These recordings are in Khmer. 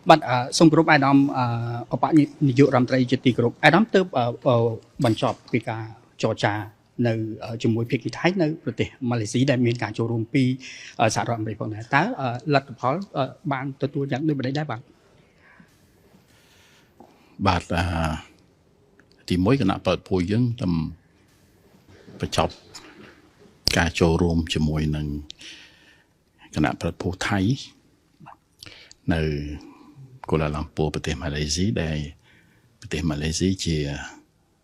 បាទសូមគោរពអាដាមអបនាយករដ្ឋមន្ត្រីជាទីគោរពអាដាមទៅបញ្ចប់ពីការចរចានៅជាមួយភាគីថៃនៅប្រទេសម៉ាឡេស៊ីដែលមានការចូលរួមពីសហរដ្ឋអាមេរិកផងដែរតើលទ្ធផលបានទទួលយ៉ាងដូចម្តេចដែរបាទ បាទអឺទីមួយគណៈបដិភូយើងតំបញ្ចប់ការចូលរួមជាមួយនឹងគណៈប្រតិភូថៃនៅកូឡាឡាំពួរប្រទេសម៉ាឡេស៊ីដែលប្រទេសម៉ាឡេស៊ីជា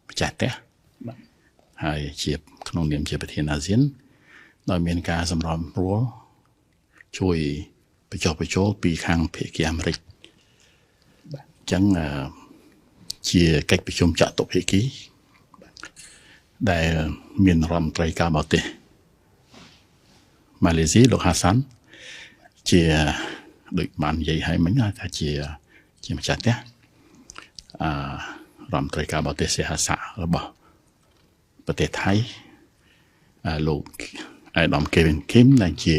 ម្ចាស់ផ្ទះហើយជាក្នុងនាមជាប្រធានអាស៊ានដោយមានការសម្របសម្រួលជួយបញ្ចុះបញ្ចូលពីខាងភាគីអាមេរិកបាទអញ្ចឹងជាកិច្ចប្រជុំចតុភាគីដែលមានរដ្ឋមន្ត្រីការបរទេសម៉ាឡេស៊ីលោកហាសាន់ជាដូចបាននិយាយឲ្យមិញថាជាជាម្ចាស់ផ្ទះអឺរដ្ឋមន្ត្រីការបរទេសសហស័ករបស់ប្រទេសថៃលោកអាដាមកេវិនគឹមដែលជា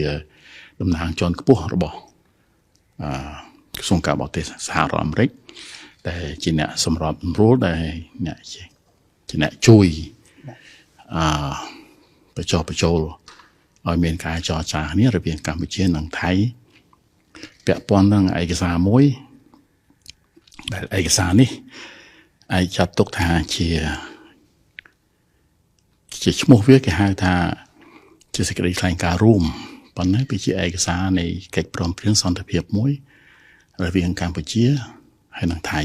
តំណាងជាន់ខ្ពស់របស់អឺក្រសួងការបរទេសសហរដ្ឋអាមេរិកដែលជាអ្នកសម្របសម្រួលដែលអ្នកជាអ្នកជួយអឺបញ្ចុះបញ្ចូលឲ្យមានការចរចាគ្នារវាងកម្ពុជានិងថៃពាក់ព័ន្ធនឹងឯកសារមួយដែលឯកសារនេះឯកចាត់ទុកថាជាជាឈ្មោះវាគេហៅថាជាសេចក្តីថ្លែងការណ៍រួមប៉ុន្តែវាជាឯកសារនៃកិច្ចព្រមព្រៀងសន្តិភាពមួយរវាងកម្ពុជាហើយនិងថៃ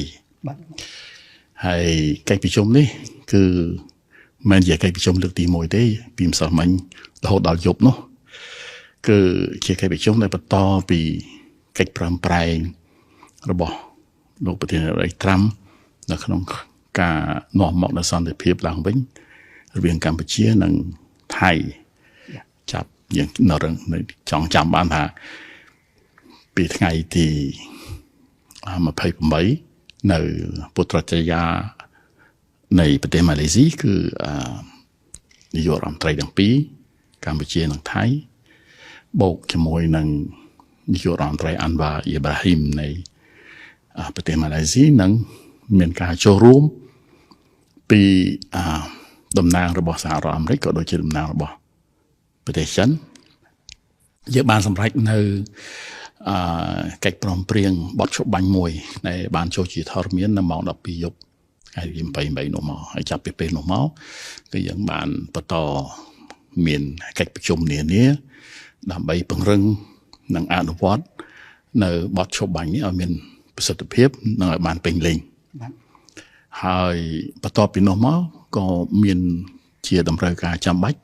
បាទហើយកិច្ចប្រជុំនេះគឺមិនជាកិច្ចប្រជុំលើកទី1ទេពីម្សិលមិញរហូតដល់យប់នោះគឺជាកិច្ចប្រជុំដែលបន្តពីកិច្ចប្រឹងប្រែងរបស់លោកប្រធានាធិបតីត្រាំនៅក្នុងការនាំមកនូវសន្តិភាពឡើងវិញរវាងកម្ពុជានិងថៃចាប់យើងនៅចង់ចាំបានថាពីថ្ងៃទី28នៅពុត្រជយានៃប្រទេសម៉ាឡេស៊ីគឺនាយករដ្ឋមន្ត្រីទាំងពីរកម្ពុជានិងថៃបូកជាមួយនឹងនាយករដ្ឋមន្ត្រីអាន់វ៉ាអ៊ីប្រាហ៊ីមនៃប្រទេសម៉ាឡេស៊ីនិងមានការចូលរួមពីតំណាងរបស់សហរដ្ឋអាមេរិកក៏ដូចជាតំណាងរបស់ប្រទេសចិនយើងបានសម្រេចនៅអឺកិច្ចព្រមព្រៀងបទច្បាញ់មួយដែលបានចូលជាធរមាននៅម៉ោង12យប់ថ្ងៃទី28នោះមកហើយចាប់ពីពេលនោះមកគឺយើងបានបន្តមានកិច្ចប្រជុំនានាដើម្បីពង្រឹងនិងអនុវត្តនៅបទច្បាញ់នេះឲ្យមានប្រសិទ្ធភាពនិងឲ្យបានពេញលេញហើយបន្ទាប់ពីនោះមកក៏មានជាតម្រូវការចាំបាច់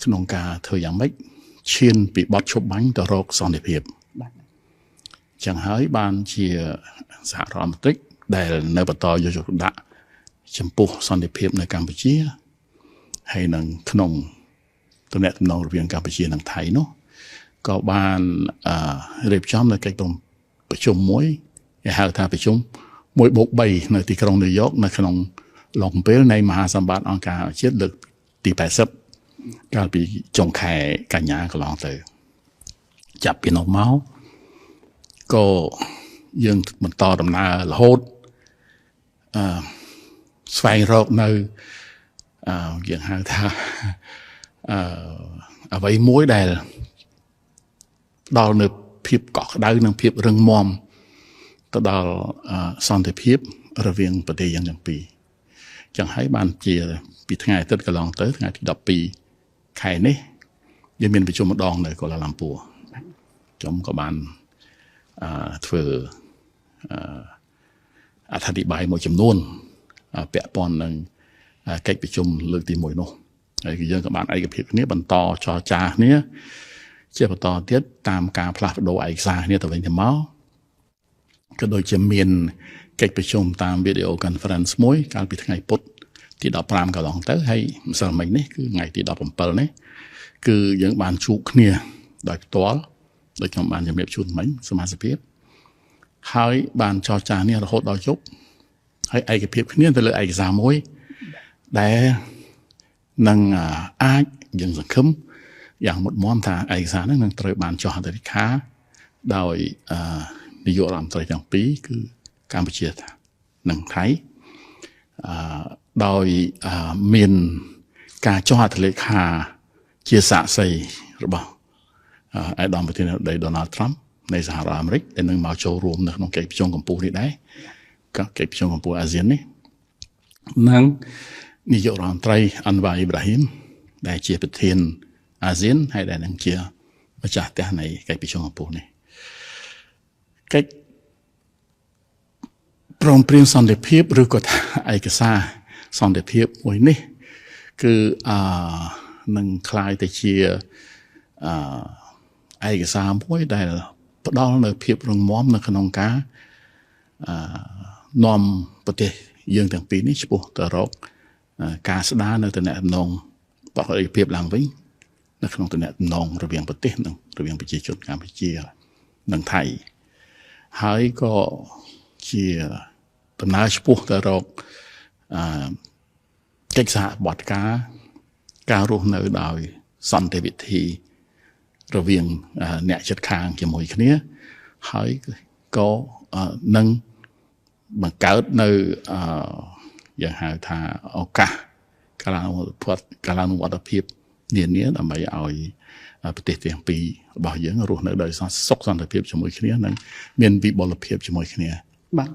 ក្នុងការធ្វើយ៉ាងម៉េចឈានពីបទឈប់បាញ់ទៅរកសន្តិភាពបាទចឹងហើយបានជាសហរដ្ឋអាមេរិកដែលនៅបន្តយកចិត្តទុកដាក់ចំពោះសន្តិភាពនៅកម្ពុជាហើយនឹងក្នុងទំនាក់ទំនងរវាងកម្ពុជានិងថៃនោះក៏បានរៀបចំនៅកិច្ចប្រជុំមួយគេហៅថាប្រជុំ1+3នៅទីក្រុងញូវយ៉កនៅក្នុងឡុងពេលនៃមហាសម្បត្តិអង្គការជាតិលើកទី80កាលពីចុងខែកញ្ញាកន្លងទៅចាប់ពីនោះមកក៏យើងបន្តដំណើររហូតអឺស្វែងរកនៅអឺយើងហៅថាអឺអ្វីមួយដែលដល់នៅភាពកក់ក្ដៅនិងភាពរឹងមាំទៅដល់សន្តិភាពរវាងប្រទេសយ៉ាងទាំងពីរចឹងហើយបានជាពីថ្ងៃអាទិត្យកន្លងទៅថ្ងៃទី12ខែនេះយើងមានប្រជុំម្ដងនៅកូឡាឡាំពួរខ្ញុំក៏បានធ្វើអធិប្បាយមួយចំនួនពាក់ព័ន្ធនឹងកិច្ចប្រជុំលើកទី1នោះហើយយើងក៏បានឯកភាពគ្នាបន្តចរចាគ្នាជាបន្តទៀតតាមការផ្លាស់ប្ដូរឯកសារគ្នាទៅវិញទៅមកក៏ដូចជាមានកិច្ចប្រជុំតាម video conference មួយកាលពីថ្ងៃពុធទី15កន្លងទៅហើយម្សិលមិញនេះគឺថ្ងៃទី17នេះគឺយើងបានជួបគ្នាដោយផ្ទាល់ដោយខ្ញុំបានជម្រាបជូនមិញសមាជិកភាពហើយបានចរចានេះរហូតដល់យប់ហើយឯកភាពគ្នាទៅលើឯកសារមួយដែលនឹងអាចយើងសង្ឃឹម យ៉ាងមុតមមថាឯកសារហ្នឹងនឹងត្រូវបានចុះហត្ថលេខាដោយនាយករដ្ឋមន្ត្រីទាំងពីរគឺកម្ពុជានិងថៃដោយមានការចុះហត្ថលេខាជាសាក្សីរបស់ឯកឧត្តមប្រធានាធិបតី Donald Trump នៃសហរដ្ឋអាមេរិកដែលនឹងមកចូលរួមនៅក្នុងកិច្ចប្រជុំកម្ពុជានេះដែរកិច្ចប្រជុំកម្ពុជាអាស៊ាននេះនិងនាយករដ្ឋមន្ត្រីអាន់វ៉ាអ៊ីប្រាហ៊ីមដែលជាប្រធានអាស៊ានហើយដែលនឹងជាម្ចាស់ផ្ទះនៃកិច្ចប្រជុំកម្ពុជានេះកិច្ចព្រមព្រៀងសន្តិភាពឬក៏ថាឯកសារសន្តិភាពមួយនេះគឺនឹងក្លាយទៅជាឯកសារមួយដែលផ្ដល់នៅភាពរឹងមាំនៅក្នុងការនាំប្រទេសយើងទាំងពីរនេះឆ្ពោះទៅរកការស្ដារនៅទំនាក់ទំនងបរិភាពឡើងវិញនៅក្នុងទំនាក់ទំនងរវាងប្រទេសនិងរវាងប្រជាជនកម្ពុជានិងថៃហើយក៏ជាដំណើរឆ្ពោះទៅរកកិច្ចសហប្រតិបត្តិការការរស់នៅដោយសន្តិវិធីរវាងអ្នកជិតខាងជាមួយគ្នាហើយក៏នឹងបង្កើតនៅយើងហៅថាឱកាសកាលានុវត្តភាពនានាដើម្បីឲ្យប្រទេសទាំងពីររបស់យើងរស់នៅដោយសុខសន្តិភាពជាមួយគ្នានិងមានវិបុលភាពជាមួយគ្នាបាទ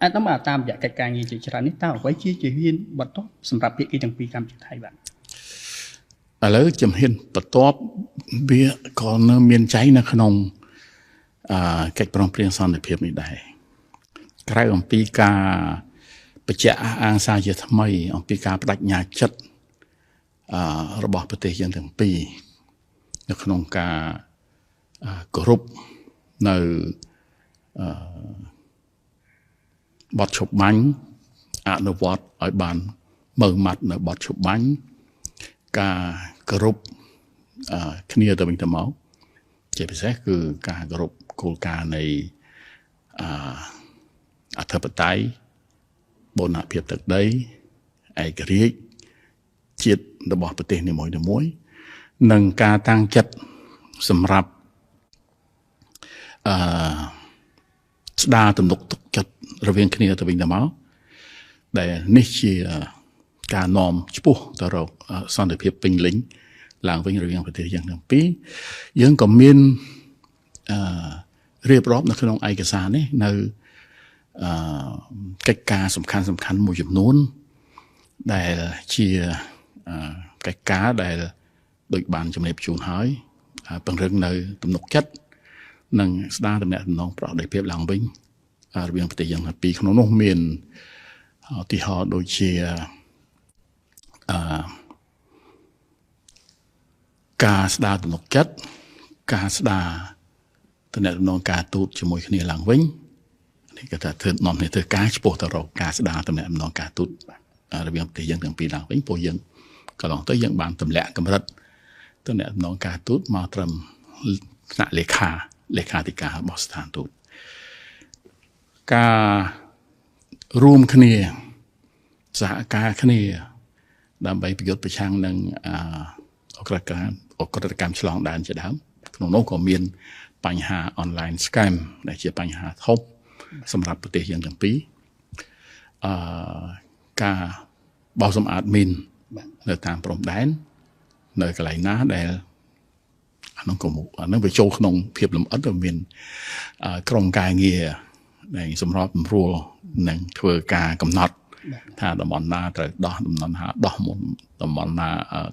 អាត្មាតាមរយៈកិច្ចការងារជាច្រើននេះតើអ្វីជាជំហានបន្ទាប់សម្រាប់ភាគីទាំងពីរកម្ពុជាថៃបាទឥឡូវជំហានបន្ទាប់វាក៏នៅមានចែងនៅក្នុងកិច្ចព្រមព្រៀងសន្តិភាពនេះដែរក្រៅអំពីការបញ្ជាក់អះអាងសារជាថ្មីអំពីការបដិញ្ញាចិត្តរបស់ប្រទេសយើងទាំងពីរនៅក្នុងការគោរពនៅបទឈប់បាញ់អនុវត្តឲ្យបានម៉ឺងម៉ាត់នៅបទឈប់បាញ់ការគោរពគ្នាទៅវិញទៅមកជាពិសេសគឺការគោរពគោលការណ៍នៃអធិបតេយ្យបូរណភាពទឹកដីឯករាជ្យជាតិរបស់ប្រទេសនីមួយៗនិងការតាំងចិត្តសម្រាប់ស្ដារទំនុកទុកចិត្តរវាងគ្នាទៅវិញទៅមកដែលនេះជាការនាំឆ្ពោះទៅរកសន្តិភាពពេញលេញឡើងវិញរវាងប្រទេសយើងទាំងពីរយើងក៏មានរៀបរាប់នៅក្នុងឯកសារនេះនៅកិច្ចការសំខាន់មួយចំនួនដែលជាកិច្ចការដែលដូចបានជំរាបជូនហើយពង្រឹងនៅទំនុកចិត្តនិងស្ដារទំនាក់ទំនងប្រកបដោយភាពឡើងវិញរវាងប្រទេសយើងទាំងពីរក្នុងនោះមានឧទាហរណ៍ដូចជាការស្ដារទំនុកចិត្តការស្ដារទំនាក់ទំនងការទូតជាមួយគ្នាឡើងវិញនេះគេថាធ្វើនាំគ្នាធ្វើការឆ្ពោះទៅរកការស្ដារទំនាក់ទំនងការទូតរវាងប្រទេសយើងទាំងពីរឡើងវិញព្រោះយើងកន្លងទៅយើងបានទម្លាក់កម្រិតទំនាក់ទំនងការទូតមកត្រឹមថ្នាក់លេខាធិការរបស់ស្ថានទូតការរួមគ្នាសហការគ្នាដើម្បីប្រយុទ្ធប្រឆាំងនឹងអក្រិតកម្មឆ្លងដែនជាដើមក្នុងនោះក៏មានបញ្ហា online scam ដែលជាបញ្ហាធំសម្រាប់ប្រទេសយើងទាំងពីរការបោសសម្អាតមីននៅតាមព្រំដែននៅកន្លែងណាដែលអានោះក៏អានោះវាចូលក្នុងភាពលម្អិតទៅមានក្រុមការងារដែលសម្របសម្រួលនិងធ្វើការកំណត់ថាតំបន់ណាត្រូវដោះតំបន់ណាដោះមុនតំបន់ណា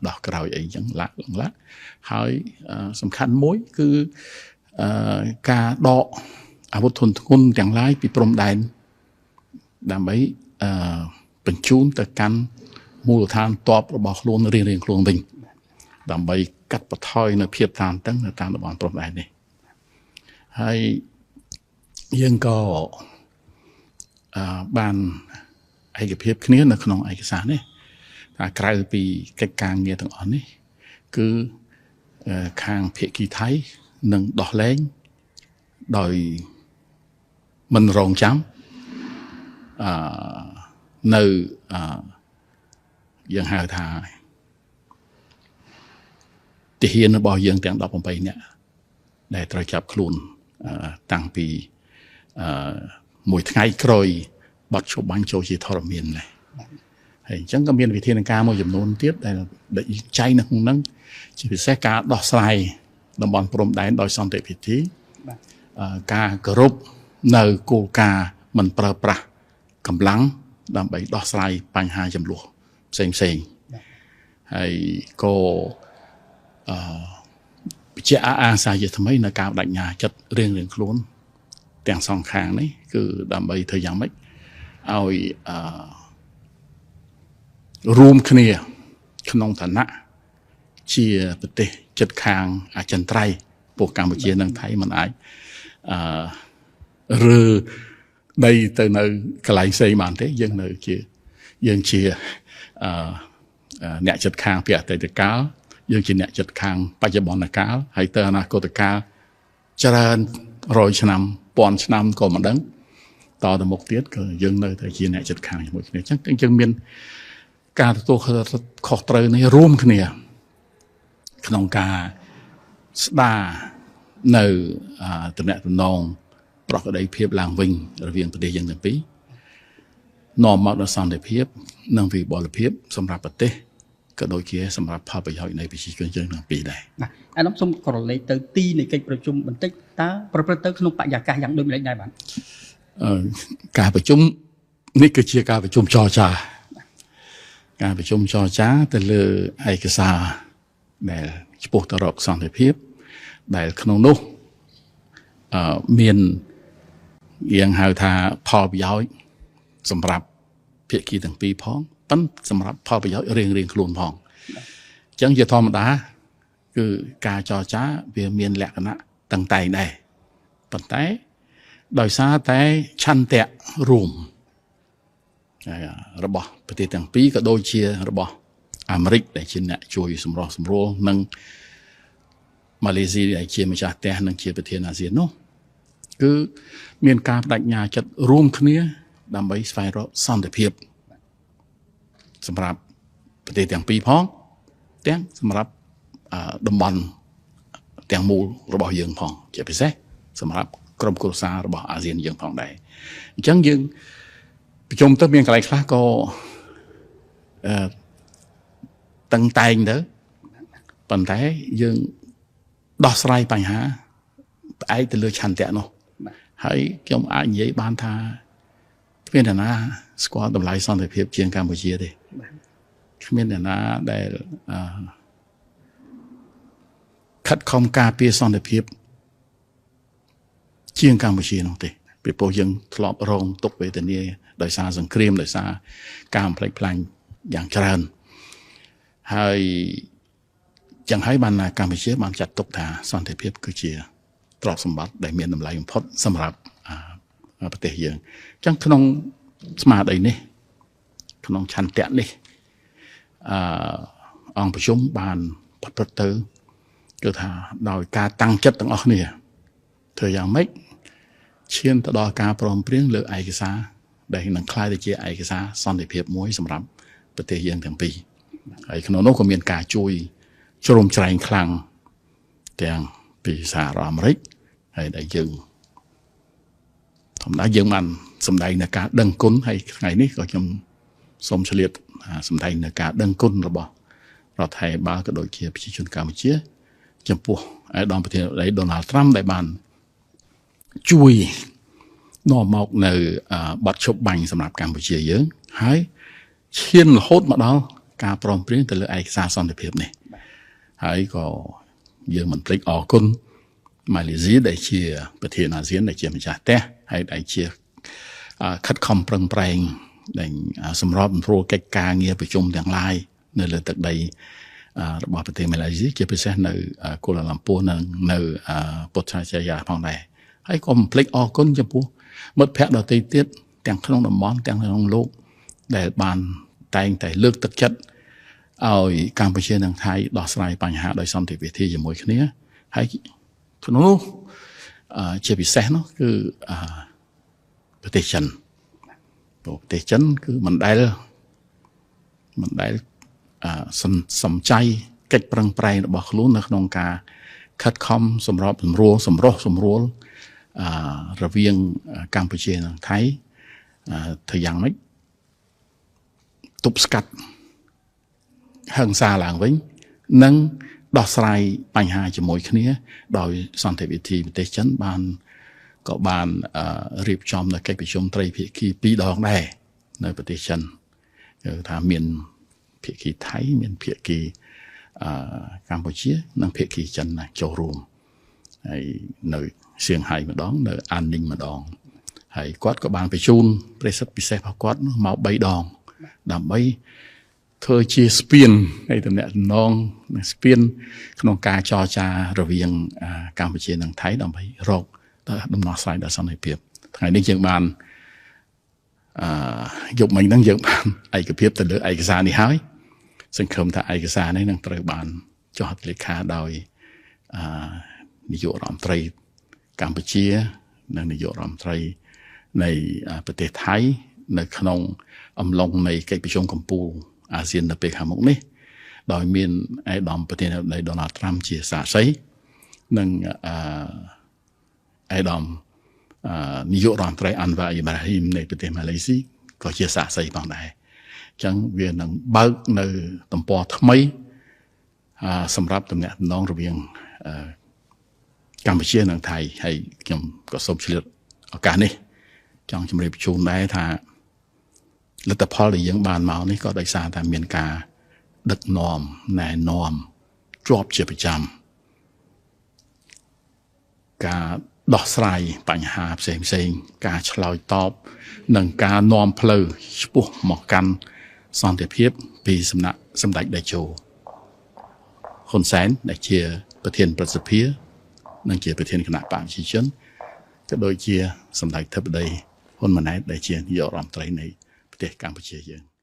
ដោះក្រោយអីចឹងលាក់ហើយសំខាន់មួយគឺការដកអាវុធធនធ្ងន់ទាំងឡាយពីព្រំដែនដើម្បីបញ្ជូនទៅកាន់មូលដ្ឋានទ័ពរបស់ខ្លួនរៀងៗខ្លួនវិញដើម្បីកាត់បន្ថយនៅភាពតានតឹងនៅតាមតំបន់ព្រំដែននេះហើយយើងក៏បានឯកភាពគ្នានៅក្នុងឯកសារនេះថាក្រៅពីកិច្ចការងារទាំងអស់នេះគឺខាងភាគីថៃនឹងដោះលែងដោយមិនរងចាំនៅយើងហៅថា ទាហានរបស់យើងទាំង18នាក់ដែលត្រូវចាប់ខ្លួនតាំងពីមួយថ្ងៃក្រោយបទឈប់បាញ់ចូលជាធរមានដែរហើយអញ្ចឹងក៏មានវិធានការមួយចំនួនទៀតដែលចែងនៅក្នុងហ្នឹងជាពិសេសការដោះស្រាយតំបន់ព្រំដែនដោយសន្តិវិធីការគោរពនៅគោលការណ៍មិនប្រើប្រាស់កម្លាំងដើម្បីដោះស្រាយបញ្ហាចំនួនផ្សេងផ្សេងហើយក៏បញ្ជាក់អាសាជាថ្មីនៅការបដិញ្ញាចិត្តរៀងៗខ្លួនទាំងសងខាងនេះគឺដើម្បីធ្វើយ៉ាងម៉េចឲ្យរួមគ្នាក្នុងឋានៈជាប្រទេសជិតខាងអចិន្ត្រៃយ៍ពួកកម្ពុជានិងថៃមិនអាចរើដីទៅនៅកន្លែងផ្សេងបានទេយើងនៅជាយើងជាអ្នកជិតខាងពីអតីតកាលយើងជាអ្នកជិតខាងបច្ចុប្បន្នកាលហើយទៅអនាគតកាលច្រើនរយឆ្នាំពាន់ឆ្នាំក៏មិនដឹងតទៅមុខទៀតក៏យើងនៅតែជាអ្នកជិតខាងជាមួយគ្នាអញ្ចឹងយើងមានការទទួលខុសត្រូវនេះរួមគ្នាក្នុងការស្ដារនៅតំណែងប្រក្រតីភាពឡើងវិញរវាងប្រទេសយើងទាំងពីរនាំមកដល់សន្តិភាពនិងវិបុលភាពសម្រាប់ប្រទេសក៏ដូចជាសម្រាប់ផលប្រយោជន៍នៃប្រជាជនយើងទាំងពីរដែរបាទអានោះសូមក្រឡេកទៅទីនៃកិច្ចប្រជុំបន្តិចតើប្រព្រឹត្តទៅក្នុងបរិយាកាសយ៉ាងដូចម្តេចដែរបាទការប្រជុំនេះគឺជាការប្រជុំចរចាការប្រជុំចរចាទៅលើឯកសារដែលឆ្ពោះទៅរកសន្តិភាពដែលក្នុងនោះមានយើងហៅថាផលប្រយោជន៍សម្រាប់ភាគីទាំងពីរផងប៉ុន្តែសម្រាប់ផលប្រយោជន៍រៀងៗខ្លួនផងអញ្ចឹងជាធម្មតាគឺការចរចាវាមានលក្ខណៈតឹងតែងដែរប៉ុន្តែដោយសារតែឆន្ទៈរួមរបស់ប្រទេសទាំងពីរក៏ដូចជារបស់អាមេរិកដែលជាអ្នកជួយសម្រុះសម្រួលនិងម៉ាឡេស៊ីដែលជាម្ចាស់ផ្ទះនិងជាប្រធានអាស៊ាននោះគឺមានការបដិញ្ញាចិត្តរួមគ្នាដើម្បីស្វែងរកសន្តិភាពសម្រាប់ប្រទេសទាំងពីរផងទាំងសម្រាប់តំបន់ទាំងមូលរបស់យើងផងជាពិសេសសម្រាប់ក្រុមគ្រួសាររបស់អាស៊ានយើងផងដែរអញ្ចឹងយើងប្រជុំទៅមានកន្លែងខ្លះក៏តឹងតែងទៅប៉ុន្តែយើងដោះស្រាយបញ្ហាផ្អែកទៅលើឆន្ទៈនោះហើយខ្ញុំអាចនិយាយបានថាគ្មានអ្នកណាស្គាល់តម្លៃសន្តិភាពជាងកម្ពុជាទេគ្មានអ្នកណាដែលខិតខំការពារសន្តិភាពជាងកម្ពុជានោះទេពីព្រោះយើងធ្លាប់រងទុក្ខវេទនាដោយសារសង្គ្រាមដោយសារការបំផ្លិចផ្លាញយ៉ាងច្រើនហើយចឹងហើយបានកម្ពុជាបានចាត់ទុកថាសន្តិភាពគឺជាទ្រព្យសម្បត្តិដែលមានតម្លៃបំផុតសម្រាប់ប្រទេសយើងអញ្ចឹងក្នុងស្មារតីនេះក្នុងឆន្ទៈនេះអង្គប្រជុំបានប្រព្រឹត្តទៅគឺថាដោយការតាំងចិត្តទាំងអស់គ្នាធ្វើយ៉ាងម៉េចឈានទៅដល់ការព្រមព្រៀងលើឯកសារដែលនឹងក្លាយទៅជាឯកសារសន្តិភាពមួយសម្រាប់ប្រទេសយើងទាំងពីរហើយក្នុងនោះក៏មានការជួយជ្រោមជ្រែងខ្លាំងទាំងពីសហរដ្ឋអាមេរិកហើយដែលយើងធម្មតាយើងបានសម្ដែងនៅការដឹងគុណហើយថ្ងៃនេះក៏ខ្ញុំសូមឆ្លៀតសម្ដែងនៅការដឹងគុណរបស់រដ្ឋាភិបាលក៏ដូចជាប្រជាជនកម្ពុជាចំពោះឯកឧត្តមប្រធានាធិបតីដូណាល់ត្រាំដែលបានជួយនាំមកនៅបទឈប់បាញ់សម្រាប់កម្ពុជាយើងហើយឈានរហូតមកដល់ការព្រមព្រៀងទៅលើឯកសារសន្តិភាពនេះហើយក៏យើងមិនភ្លេចអរគុណម៉ាឡេស៊ីដែលជាប្រធានអាស៊ានដែលជាម្ចាស់ផ្ទះហើយដែលជាខិតខំប្រឹងប្រែងដែលសម្របសម្រួលកិច្ចការងារប្រជុំទាំងឡាយនៅលើទឹកដីរបស់ប្រទេសម៉ាឡេស៊ីជាពិសេសនៅកូឡាឡាំពួរនិងនៅពុទ្ធាចាយាផងដែរហើយក៏មិនភ្លេចអរគុណចំពោះមិត្តភ័ក្តិដទៃទៀតទាំងក្នុងតំបន់ទាំងក្នុងលោកដែលបានតែងតែលើកទឹកចិត្តឲ្យកម្ពុជានិងថៃដោះស្រាយបញ្ហាដោយសន្តិវិធីជាមួយគ្នាហើយក្នុងនោះជាពិសេសនោះគឺប្រទេសចិនព្រោះប្រទេសចិនគឺមិនដែលសំចៃ កិច្ចប្រឹងប្រែងរបស់ខ្លួននៅក្នុងការខិតខំសម្របសម្រួលសម្រុះសម្រួលរវាងកម្ពុជានិងថៃធ្វើយ៉ាងម៉េចទប់ស្កាត់ហិង្សាឡើងវិញនិងដោះស្រាយបញ្ហាជាមួយគ្នាដោយសន្តិវិធីប្រទេសចិនបានក៏បានរៀបចំនៅកិច្ចប្រជុំត្រីភាគី2ដងដែរនៅប្រទេសចិនគឺថាមានភាគីថៃមានភាគីកម្ពុជានិងភាគីចិនចូលរួមហើយនៅសៀងហៃម្ដងនៅអាននីងម្ដងហើយគាត់ក៏បានបញ្ជូនប្រសិទ្ធពិសេសរបស់គាត់មក3ដងដើម្បីធ្វើជាស្ពាននៃទំនាក់ទំនងនិងស្ពានក្នុងការចរចារវាងកម្ពុជានិងថៃដើម្បីរកដំណោះស្រាយដល់សន្តិភាពថ្ងៃនេះយើងបានយប់មិញហ្នឹងយើងបានឯកភាពទៅលើឯកសារនេះហើយសង្ឃឹមថាឯកសារនេះនឹងត្រូវបានចុះហត្ថលេខាដោយនាយករដ្ឋមន្ត្រីកម្ពុជានិងនាយករដ្ឋមន្ត្រីនៃប្រទេសថៃនៅក្នុងអំឡុងនៃកិច្ចប្រជុំកំពូលអាស៊ាននៅពេលខាងមុខនេះដោយមានឯកឧត្តមប្រធានាធិបតីដូណាល់ត្រាំជាសាក្សីនិងឯកឧត្តមនាយករដ្ឋមន្ត្រីអាន់វ៉ាអ៊ីប្រាហ៊ីមនៃប្រទេសម៉ាឡេស៊ីក៏ជាសាក្សីផងដែរអញ្ចឹងវានឹងបើកនៅទំព័រថ្មីសម្រាប់ទំនាក់ទំនងរវាងកម្ពុជានិងថៃហើយខ្ញុំក៏សូមឆ្លៀតឱកាសនេះចង់ជម្រាបជូនដែរថាលទ្ធផលដែលយើងបានមកនេះក៏ដោយសារតែមានការដឹកនាំណែនាំជាប់ជាប្រចាំការដោះស្រាយបញ្ហាផ្សេងផ្សេងការឆ្លើយតបនិងការនាំផ្លូវឆ្ពោះមកកាន់សន្តិភាពពីសំណាក់សម្ដេចតេជោហ៊ុនសែនដែលជាប្រធានប្រសិទ្ធភាពនិងជាប្រធានគណៈបក្សប្រជាជនក៏ដូចជាសម្ដេចធិបតីហ៊ុនម៉ាណែតដែលជានាយករដ្ឋមន្ត្រីនៃប្រទេសកម្ពុជាយើង។